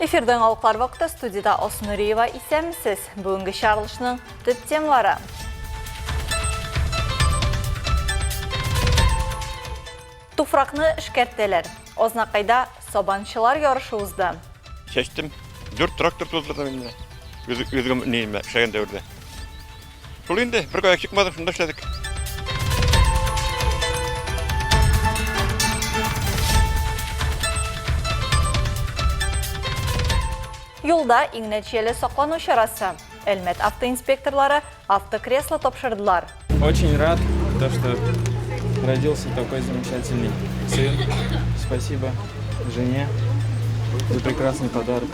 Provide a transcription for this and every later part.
Эфирда яңалыклар вакыты студиядә Алсу Нуриева исәнмесез. Бүгенге чыгарылышның төп темалары. Туфракны эшкәртәләр. Азнакайда сабанчылар ярышы узды. Чәчтем. Дүрт трактор туздырдым инде. Үз үзем ниемә эшләгән дәвердә. Шул инде, бер кая чыкмадым, шунда эшләдек. Юлда иң нәтиҗәле саклану чарасы. Әлмәт автоинспекторлары автокресло тапшырдылар. Очень рад, то, что родился такой замечательный сын. Спасибо жене за прекрасный подарок.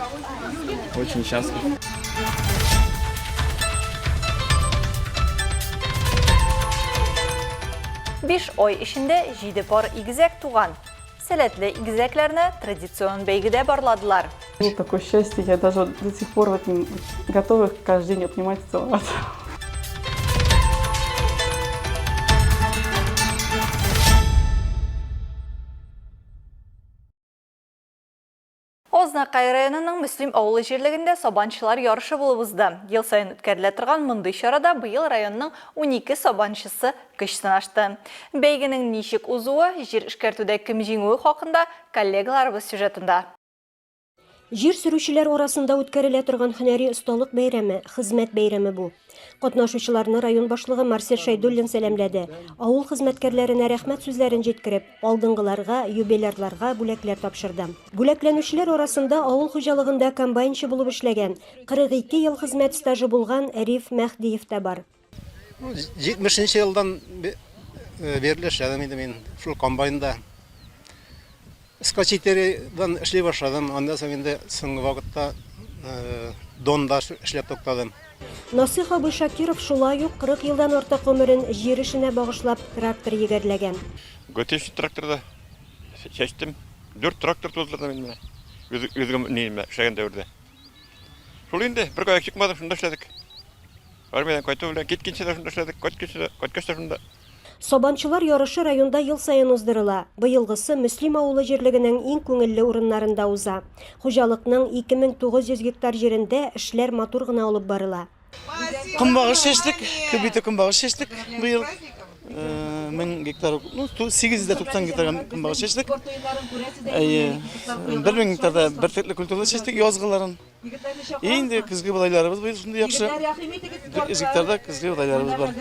Очень счастлив. Биш ай эчендә җиде пар игезәк туган. Сәләтле игезәкләрне традицион бәйгедә барладылар. Было такое счастье, я даже до сих пор вот готова их каждый день обнимать и целовать. Азнакай районының Мөслим авылы җирлегендә сабанчылар ярышы булып узды. Ел саен үткәрелә торган мондый чарада быел районның 12 сабанчысы көч сынашты. Бәйгенең ничек узуы, җир эшкәртүдә кем җиңүе хакында коллегаларыбыз сюжетында. Җир сөрүчеләр арасында үткәрелә торган һөнәри осталык бәйрәме, хезмәт бәйрәме бу. Катнашучыларны район башлыгы Марсель Шәйдуллин сәламләде, авыл хезмәткәрләренә рәхмәт сүзләрен җиткереп, алдынгыларга, юбилярларга бүләкләр тапшырды. Бүләкләнүчеләр арасында авыл хуҗалыгында комбайнчы булып эшләгән, 42 ел хезмәт стажы булган Риф Мәһдиев тә бар. 70 нче елдан бирле эшләдем инде мин шул комбайнда. СК-4 дан эшли башладым, аннан соң инде соңгы вакытта Донда эшләп туктадым. Насыйх абый Шакиров шулай ук 40 елдан артык гомерен җир эшенә багышлап, трактор егәрләгән. Готовый тракторда чәчтем. Дүрт трактор туздырдым инде менә. Үз үзем эшләгән дәвердә. Шул инде, бер кая чыкмадым, шунда эшләдек. Армиядән кайту белән киткәнче дә шунда эшләдек, кайтканчы да, кайткач та шунда. Сабанчылар ярышы районда ел саен уздырыла. Быелгысы Мөслим авылы җирлегенең иң күңелле урыннарында уза. Хуҗалыкның 2900 гектар җирендә эшләр матур гына алып барыла. Көнбагыш чәчтек, күп итеп көнбагыш чәчтек быел. 1000 гектар, ну, 890 гектар көнбагыш чәчтек. Әйе, 1000 гектарда бөртекле культура чәчтек язгыларын. Инде көзге бодайларыбыз быел шундый яхшы. 400 гектарда көзге бодайларыбыз бар.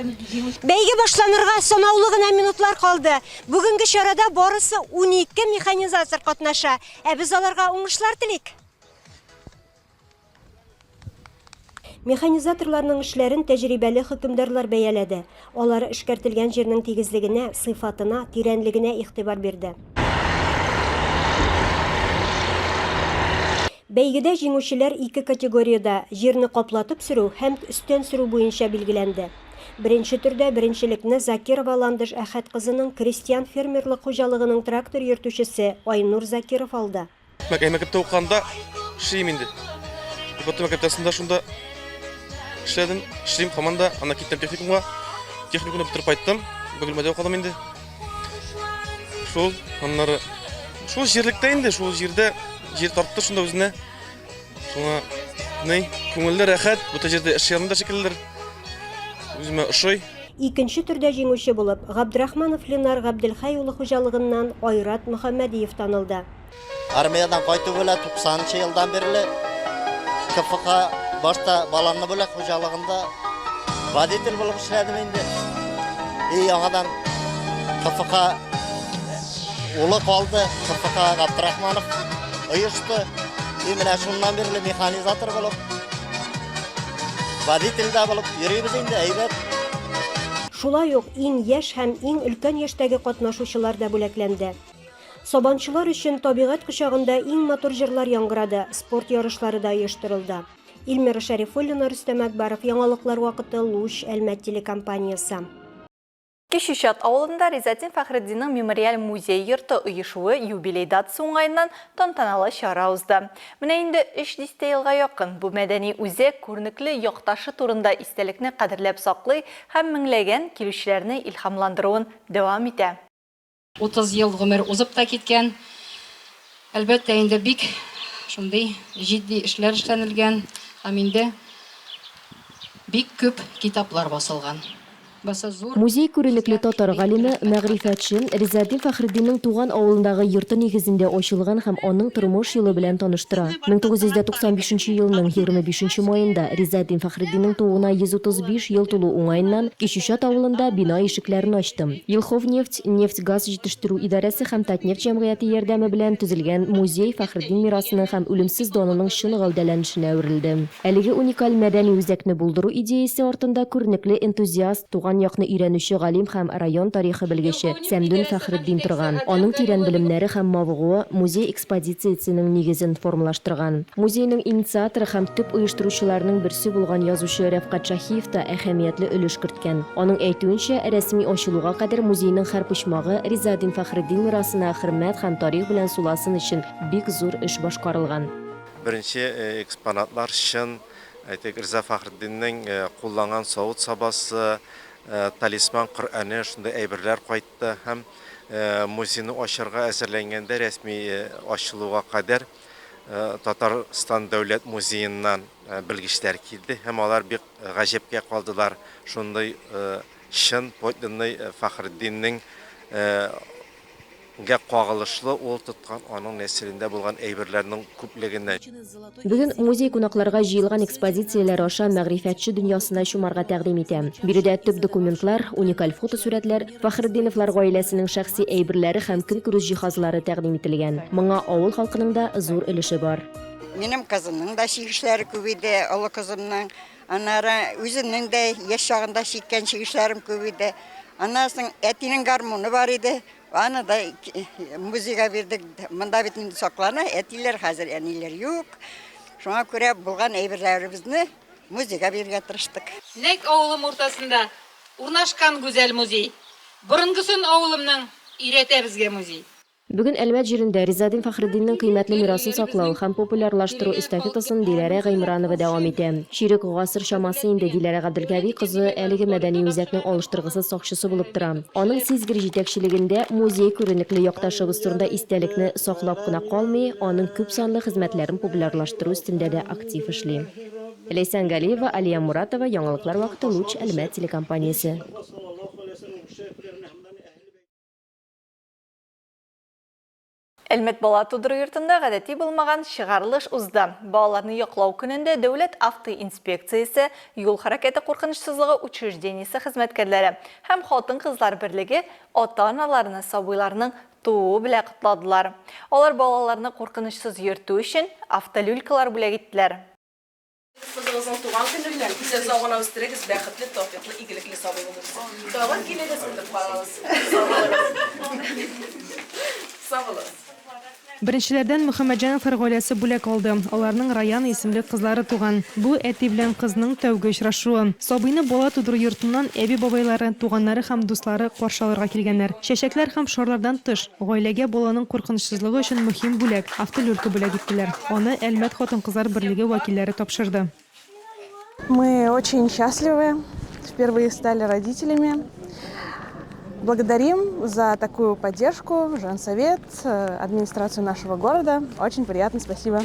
Бәйге башланырга санаулы гына минутлар калды. Бүгенге чарада барысы 12 механизатор катнаша. Ә без аларга уңышлар телик. Механизаторларның эшләрен тәҗрибәле хөкемдарлар бәяләде. Алар эшкәртелгән җирнең тигезлегенә, сыйфатына, тирәнлегенә игътибар бирде. Бәйгедә җиңүчеләр ике категориядә, җирне каплатып сөрү һәм өстән сөрү буенча билгеләнде. Беренче төрдә беренчелекне Закирова Ландыш Әхәт кызының крестьян-фермерлык хуҗалыгының трактор йөртүчесе Айнур Закиров алды. Мәкәй мәктәптә укыганда эшлим инде. Потом мәктәптә шунда шунда эшләдем, эшлим һаман да. Анда киттем техникумга. Техникумны бетереп кайттым. Бөгелмәдә укыдым инде. Шул, аннары шул җирлектә инде, шул җирдә җир тартты шунда үзенә. Шуңа ни, күңелле, рәхәт, бөтен җирдә эш янында шикелледер. Үземә ошый. Икенче төрдә җиңүче булып, Габдрахманов Ленар Габделхәй улы хуҗалыгыннан Айрат Мөхәммәдиев танылды. Армиядән кайту белән 90 нчы елдан бирле КФК башта Баланлы Бүләк хуҗалыгында водитель булып эшләдем инде. И яңадан КФК улы калды, КФК Габдрахманов оешты. И менә шуннан бирле механизатор булып, водитель дә булып йөрибез инде, әйбәт. Шулай ук иң яшь һәм иң өлкән яшьтәге катнашучылар да бүләкләнде. Сабанчылар өчен табигать кочагында иң матур җырлар яңгырады, спорт ярышлары да оештырылды. Эльмира Шәрифуллина, Рөстәм Әкбаров, Яңалыклар вакыты, Луч, Әлмәт телекомпаниясе. Кече Чат авылында Ризатдин Фәхретдинның мемориаль музей-йорты оешуы юбилей датасы уңаеннан тантаналы чара узды. Менә инде өч дистә елга якын бу мәдәни үзәк күренекле якташы турында истәлекне кадерләп саклый һәм меңләгән килүчеләрне илһамландыруын дәвам итә. 30 ел гомер узып та киткән. Әлбәттә инде, бик шундый җитди эшләр эшләнелгән һәм инде бик күп китаплар басылган. Музей күренекле татар галиме, мәгърифәтче Ризаэтдин Фәхретдиннең туган авылындагы йорты нигезендә ачылган һәм аның тормыш юлы белән таныштыра. 1995 нче елның 25 нче маенда Ризаэтдин Фәхретдиннең тууына 135 ел тулу уңаеннан Кичүчат авылында бина ишекләрен ачты. Елховнефть нефть-газ җитештерү идарәсе һәм Татнефть җәмгыяте ярдәме белән төзелгән музей Фәхретдин мирасының һәм үлемсез данының чын гәүдәләнешенә әверелде. Әлеге уникаль мәдәни үзәкне булдыру идеясе артында күренекле энтузиаст, туган якны өйрәнүче галим һәм район тарихы белгече Сәмдүн Фәхретдин торган. Аның тирән белемнәре һәм мавыгуы музей экспозициясенең нигезен формалаштырган. Музейның инициаторы һәм төп оештыручыларының берсе булган язучы Рәфкать Шаһиев та әһәмиятле өлеш керткән. Аның әйтүенчә, рәсми ачылуга кадәр музейның һәр почмагы Ризаэддин Фәхретдин мирасына хөрмәт һәм тарих белән суласын өчен бик зур эш башкарылган. Беренче экспонатлар чын, әйтик, Риза Фәхретдиннең кулланган савыт-сабасы, талисман Коръәне, шундый әйберләр кайтты һәм музейны ачарга әзерләнгәндә, рәсми ачылуга кадәр Татарстан дәүләт музееннан белгечләр килде һәм алар бик гаҗәпкә калдылар, шундый чын подлинный Фәхретдиннең Гә кагылышлы ул тоткан аның нәселендә булган әйберләрнең күплегеннән. Бүген музей кунакларга җыелган экспозицияләр аша мәгърифәтче дөньясына чумарга тәкъдим итә. Биредә төп документлар, уникаль фотосурәтләр, Фәхретдиновлар гаиләсенең шәхси әйберләре һәм көнкүреш җиһазлары тәкъдим ителгән. Моңа авыл халкының да зур өлеше бар. Минем кызымның да чигешләре күп иде, олы кызымның. Аннары үземнең дә яшь чагында чиккән чигешләрем күп иде. Аннан соң әтинең гармуны бар иде. Аны да музейга бирдек. Монда бит инде саклана, әтиләр хәзер әниләр юк. Шуңа күрә булган әйберләребезне музейга бирергә тырыштык. Нәкъ авылым уртасында урнашкан гүзәл музей. Борынгысын авылымның өйрәтә безгә музей. Бүген Әлмәт җирендә Ризаэддин Фәхретдиннең кыйммәтле мирасын саклау һәм популярлаштыру эстафетасын Диләрә Гыймранова дәвам итә. Чирек гасыр чамасы инде Диләрә Габделкави кызы әлеге мәдәни үзәкнең алыштыргысыз сакчысы булып тора. Аның сизгер җитәкчелегендә музей күренекле якташыбыз турында истәлекне саклап кына калмый, аның күпсанлы хезмәтләрен популярлаштыру өстендә дә актив эшли. Ләйсән Галиева, Алия Муратова, Яңалыклар вакыты, Луч, Әлмәт телекомпаниясе. Әлмәт бала тудыру йортында гадәти булмаган чыгарылыш узды. Балаларны яклау көнендә Дәүләт автоинспекциясе, юл хәрәкәте куркынычсызлыгы учреждениесе хезмәткәрләре һәм хатын-кызлар берлеге ата-аналарны сабыйларның тууы белән котладылар. Алар балаларны куркынычсыз йөртү өчен автолюлькалар бүләк иттеләр. Кызыгызның туган көне белән, исән-сау гына үстерегез, бәхетле, тәүфыйклы, игелекле сабый булып үссен. Тагын килегез, көтеп калабыз. Сау булыгыз. Сау булыгыз. Беренчеләрдән Мөхәммәтҗановлар гаиләсе бүләк алды. Аларның Раяна исемле кызлары туган. Бу, әти белән кызның тәүге очрашуы. Сабыйны бала тудыру йортыннан әби-бабайлары, туганнары һәм дуслары каршы алырга килгәннәр. Чәчәкләр һәм шарлардан тыш, гаиләгә баланың куркынычсызлыгы өчен мөһим бүләк, автолюлька бүләк иттеләр. Аны Әлмәт хатын-кызлар берлеге вәкилләре тапшырды. Мы очень счастливы, впервые стали родителями. Благодарим за такую поддержку Женсовет, администрацию нашего города. Очень приятно, спасибо.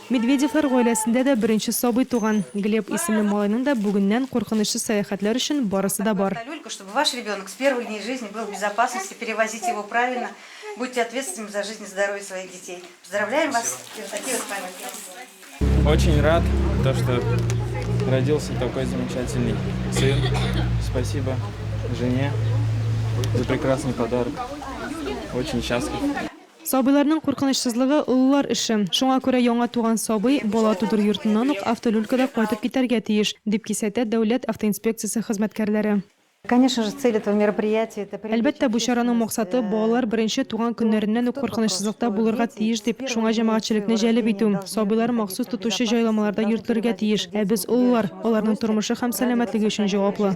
Медведевлар гаиләсендә дә беренче сабый туган. Глеб исемле малайның да бүгеннән куркынычсыз сәяхәтләр өчен барысы да бар. Чтобы ваш ребенок с первых дней жизни был в безопасности, перевозить его правильно, будьте ответственными за жизнь и здоровье своих детей. Поздравляем вас! И вот такие вот памятки. Очень рад, то, что родился такой замечательный сын. Спасибо жене за прекрасный подарок. Очень счастлив. Сабыйларның куркынычсызлыгы, олылар эше. Шуңа күрә яңа туган сабый бала тудыру йортыннан ук автолюлькада кайтып китәргә тиеш, дип кисәтә Дәүләт автоинспекциясе хезмәткәрләре. Конечно же, цель этого мероприятия это Әлбәттә, бу чараның максаты, балалар беренче туган көннәреннән үк куркынычсызлыкта булырга тиеш дип, шуңа җәмәгатьчелекне җәлеп итү. Сабыйлар махсус тотучы җайламаларда йөртелергә тиеш, ә без, олылар, аларның тормышы һәм сәламәтлеге өчен җаваплы.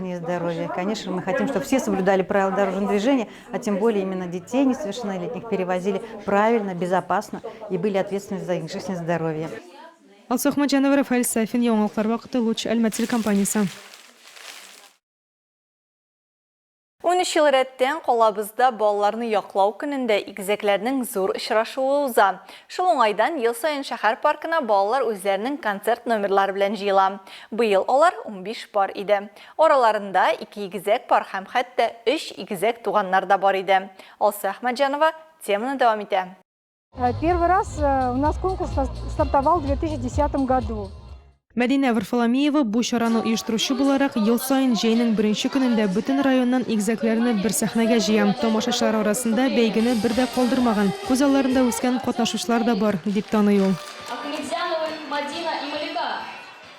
Конечно, мы хотим, чтобы все соблюдали правила дорожного движения, а тем более именно детей несовершеннолетних перевозили правильно, безопасно и были ответственны за их жизнь и здоровье. Алсу Әхмәтҗанова, Рафаэль Сафин, Яңалыклар вакыты, Луч, Әлмәт телекомпаниясе. 13 ел рәттән калабызда балаларны яклау көнендә игезәкләрнең зур очрашуы уза. Шул уңайдан ел саен шәһәр паркына балалар үзләренең концерт номерлары белән җыела. Быел алар 15 пар иде. Араларында ике игезәк пар һәм хәтта өч игезәк туганнар да бар иде. Алсу Әхмәтҗанова теманы дәвам итә. Первый раз у нас конкурс стартовал в 2010 году. Мәдинә Варфоломеева бу чараны оештыручы буларак, ел саен җәйнең беренче көнендә бөтен районнан игезәкләрне бер сәхнәгә җыя. Тамашачылар арасында бәйгене бер дә калдырмаган, күз алларында үскән катнашучылар да бар, дип таный ул. Ахметзяновых Мадина и Малика.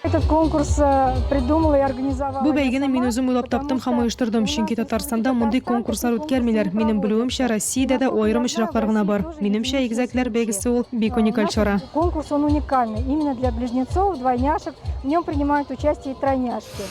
Этот конкурс э, придумала и организовала. Бу бәйгене мин үзем уйлап таптым һәм оештырдым, чөнки Татарстанда мондый конкурслар үткәрмиләр. Минем белүемчә, Россиядә дә аерым очраклар гына бар. Минемчә, игезәкләр бәйгесе ул бик уникаль чара. Конкурс он уникальный именно для близнецов, двойняшек. В нем принимают участие и тройняшки.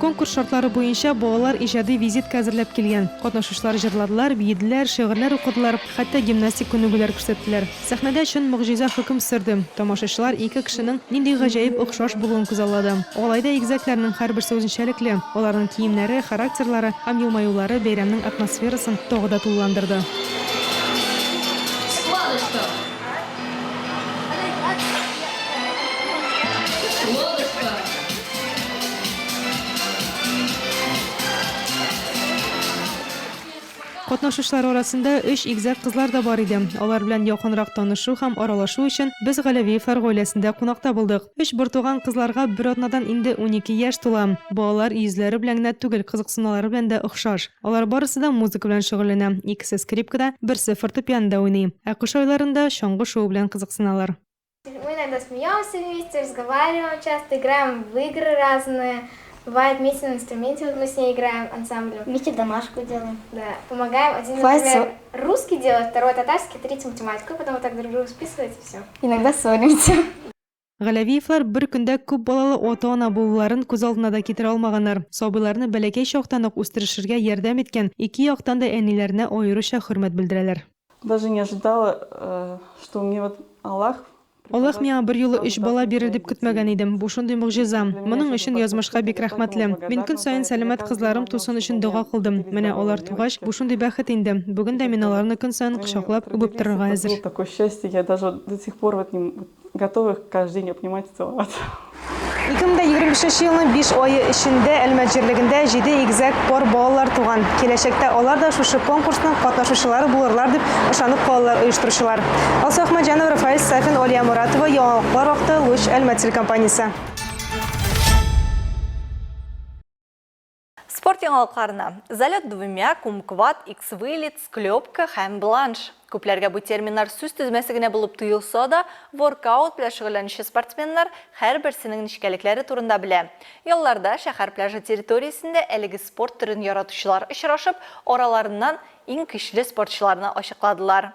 Конкурс шартлары буенча балалар иҗади визитка әзерләп килгән. Катнашучылар җырладылар, биеделәр, шигырьләр укыдылар, хәтта гимнастик күнегүләр күрсәттеләр. Сәхнәдә чын могҗиза хөкем сөрде. Тамашачылар ике кешенең нинди гаҗәеп охшаш булуын күзаллады. Алай да игезәкләрнең һәрберсе үзенчәлекле. Аларның киемнәре, характерлары һәм елмаюлары бәйрәмнең атмосферасын тагы да тулыландырды. Складочка. Лодочка. Катнашучылар арасында өч игезәк кызлар да бар иде. Алар белән якынрак танышу һәм аралашу өчен без Галәвиевлар гаиләсендә кунакта булдык. Өч бертуган кызларга бер атнадан инде 12 яшь тула. Балалар йөзләре белән генә түгел, кызыксынулары белән дә охшаш. Алар барысы да музыка белән шөгыльләнә, икесе скрипкада, берсе фортепианода уйный. Ә кыш айларында чаңгы шуу белән кызыксыналар. Мы иногда смеемся вместе, разговариваем часто, играем в игры разные. Бывает вместе на инструменте, вот мы с ней играем ансамблем. Вместе домашку делаем. Да, помогаем. Один, например, русский делает, второй татарский, третий математику. Потом вот так друг другу списывать и все. Иногда ссоримся. Галәвиевлар бер көндә күп балалы ата-ана булуларын күз алдына да китерә алмаганнар. Сабыйларны бәләкәй чактан ук үстерешергә ярдәм иткән ике яктан да әниләренә аеруча хөрмәт белдерәләр. Даже не ожидала, э, что мне вот Аллах Аллаһ миңа берьюлы өч бала бирер дип көтмәгән идем. Бу шундый могҗиза. Моның өчен язмышка бик рәхмәтле. Мин көн саен сәламәт кызларым тусын өчен дога кылдым. Менә алар тугач, бу шундый бәхет инде. Бүген дә мин аларны көн саен кочаклап, үбеп торырга әзер. Такое счастье, я даже до сих пор вот не готова их каждый день обнимать и целовать. 2025 елның 5 ае эчендә Әлмәт җирлегендә 7 игезәк пар балалар туган. Киләчәктә алар да шушы конкурсның катнашучылары булырлар дип ышанып калалар оештыручылар. Алсу Әхмәтҗанова, Рафаэль Сафин, Алия Моратова, Яңалыклар вакыты, Луч Әлмәт телекомпаниясе. Спорт яңалыкларына. Залет двумя, кумкват, икс-вылет, склепка һәм бланш. Күпләргә бу терминнар сүз тезмәсе генә булып тоелса да, воркаут белән шөгыльләнүче спортсменнар һәрберсенең нечкәлекләре турында белә. Ялларда шәһәр пляжы территориясендә әлеге спорт төрен яратучылар очрашып, араларыннан иң көчле спортчыларны ачыкладылар.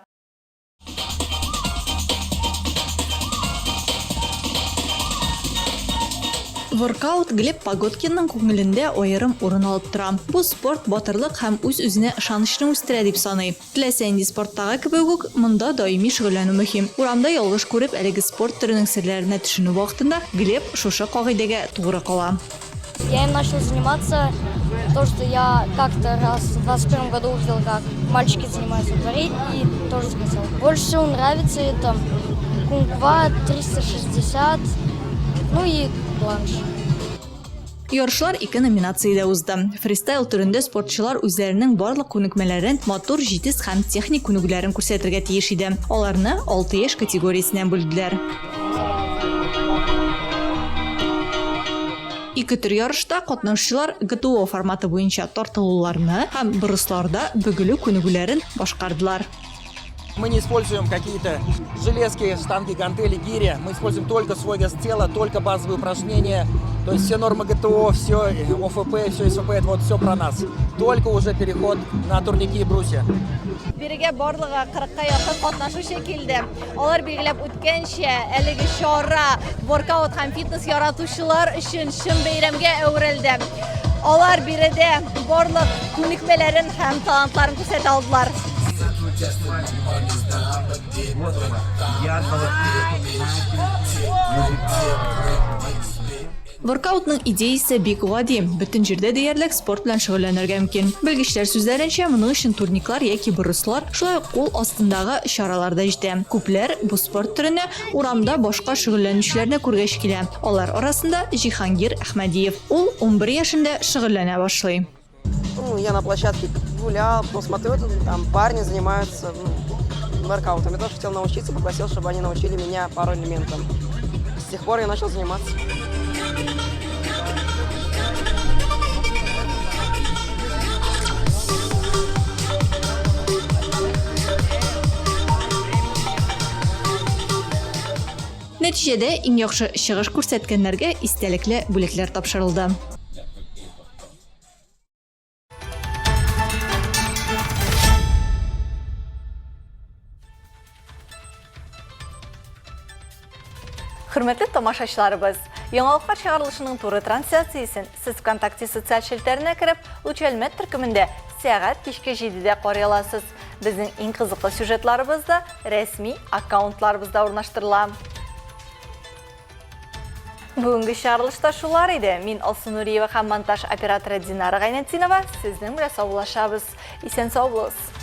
Воркаут Глеб Погодкинның күңелендә аерым урын алып тора. Бу спорт батырлык һәм үз-үзенә ышанычны үстерә дип саный. Теләсә нинди спорттагы кебек үк, монда даими шөгыльләнү мөһим. Урамда ялгыш күреп, әлеге спорт төренең серләренә төшенү вакытында Глеб шушы кагыйдәгә тугры кала. Я им начал заниматься, то, что я как-то раз в 21 году увидел, как мальчики занимаются во дворе, и тоже захотел. Больше всего нравится это кунгва 360, ну и бланш. Ярышлар ике номинациядә узды. Фристайл төрендә спортчылар үзләренең барлык күнекмәләрен, матур, җитез һәм техник күнегүләрен күрсәтергә тиеш иде. Аларны алты яшь категориясенә бүлделәр. Ике төр ярышта катнашучылар ГТО форматы буенча тартылуларны һәм борысларда бөгелү күнегүләрен башкардылар. Мы не используем какие-то железки, штанги, гантели, гири. Мы используем только свой вес тела, только базовые упражнения. То есть все нормы ГТО, все ОФП, все СВП, это вот все про нас. Только уже переход на турники и брусья. Бирегә барлыгы 40-ка якын катнашучы килде. Алар билгеләп үткәнчә, әлеге чара воркаут һәм фитнес яратучылар өчен чын бәйрәмгә әверелде. Алар биредә барлык күнекмәләрен һәм талантларын күрсәтә алдылар. Воркаутның идеясе бик гади, бөтен җирдә диярлек спорт белән шөгыльләнергә мөмкин. Белгечләр сүзләренчә, моның өчен турниклар яки борыслар, шулай ук кул астындагы чаралар да җитә. Күпләр бу спорт төренә урамда башка шөгыльләнүчеләрне күргәч килә. Алар арасында Җиһангир Әхмәдиев. Ул 11 яшендә шөгыльләнә башлый. Ну, я на площадке гулял, потом смотрю, там парни занимаются ну, воркаутом. Я тоже хотел научиться, попросил, чтобы они научили меня пару элементам. С тех пор я начал заниматься. Нәтиҗәдә иң яхшы чыгыш күрсәткәннәргә истәлекле бүләкләр тапшырылды. Хөрмәтле тамашачыларыбыз, яңалыклар чыгарылышының туры трансляциясен сез ВКонтакте социаль челтәренә кереп, Луч Әлмәт төркемендә сәгать кичке 7-дә карый аласыз. Безнең иң кызыклы сюжетларыбыз да рәсми аккаунтларыбызда урнаштырыла. Бүгенге чыгарылышта шулар иде. Мин Алсу Нуриева һәм монтаж операторы Динара Гайнетдинова сезнең белән саубуллашабыз. Исән сау булыгыз.